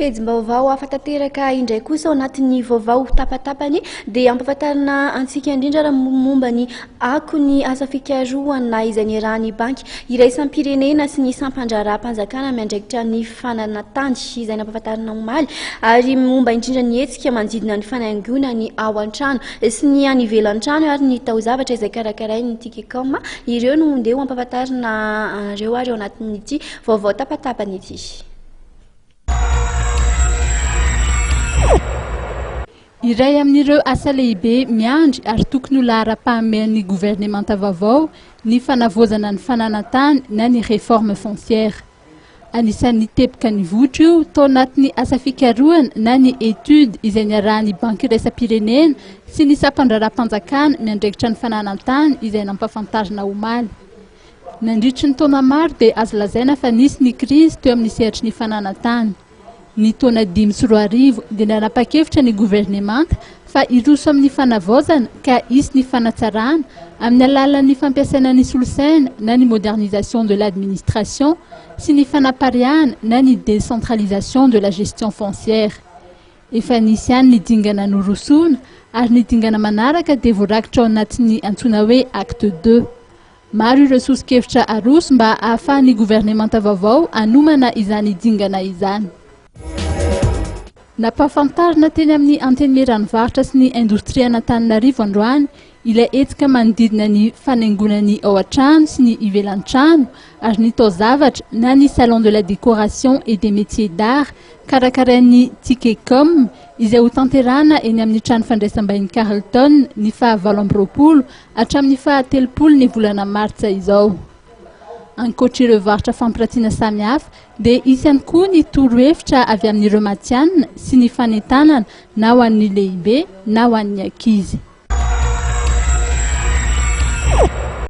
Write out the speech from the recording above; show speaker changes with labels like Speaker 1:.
Speaker 1: Pejim-baovao hafa tanteraka indray kosa ao anatin'ny vaovao tapatapany dia ampahafantarina antsika indrindra raha momba ny akon'ny asa fikarohana izay niarahan'ny Banky iraisam-pirenena sy ny sampan-draharaham-panjakana miandraikitra ny fananantany izay nampahafantarina omaly ary momba indrindra ny hetsika manodidina ny fanaingoana ny ao an-trano sy ny any ivelan-trano ary ny taozavatra izay karakarain'ny Ticom. Ireo no ndeha ho ampahafantarina anareo ary ao anatin'ity vaovao tapatapany ity.
Speaker 2: Iray amin'ireo asa lehibe miandry ary tokony ho laharam-pahamehan'ny governemanta vaovao ny fanavaozana ny fananan-tany na ny réforme foncière. Anisan'ny teboka nivoitra io tao anatin'ny asa fikarohana na ny étude izay niarahan'ny Banky iraisam-pirenena sy ny sampan-draharaham-panjakana miandraikitra ny fananan-tany izay nampahafantarina omaly. Nandritry ny taona maro dia azo lazaina fa nisy ny krizy teo amin'ny sehatry ny fananan-tany. Ny taona 2005 dia nanapa-kevitra ny governemanta fa hiroso amin'ny fanavaozana ka hisy ny fanatsarana amin'ny alalan'ny fampiasaina ny solosaina na ny modernisation de l'administration sy ny fanapariahana na ny décentralisation de la gestion foncière. Efa nisy ihany ny dingana norosoana ary ny dingana manaraka dia voarakitra ao anatin'ny antsoina hoe acte deux. Maro ireo soso-kevitra aroso mba hahafahan'ny governemanta vaovao hanomana izany dingana izany. Nampahafantarina teny amin'ny Antenimieran'ny Varotra sy ny Indostrian'Antananarivo androany ilay hetsika manodidina ny fanaingoana ny ao an-trano sy ny ivelan'ny trano ary ny taozavatra na ny Salon de la décoration et des métiers d'art karakarain'ny Ticecom izay hotanterahana eny amin'ny trano fandraisam-bahiny Carlton ny faha 28 hatramin'ny faha 30 ny volana martsa izao. Ankoatra ireo varotra fampiratiana samihafa dia hisy ihany koa ny torohevitra avy amin'ireo matihanina sy ny fanentanana na ho an'ny lehibe na ho an'ny ankizy.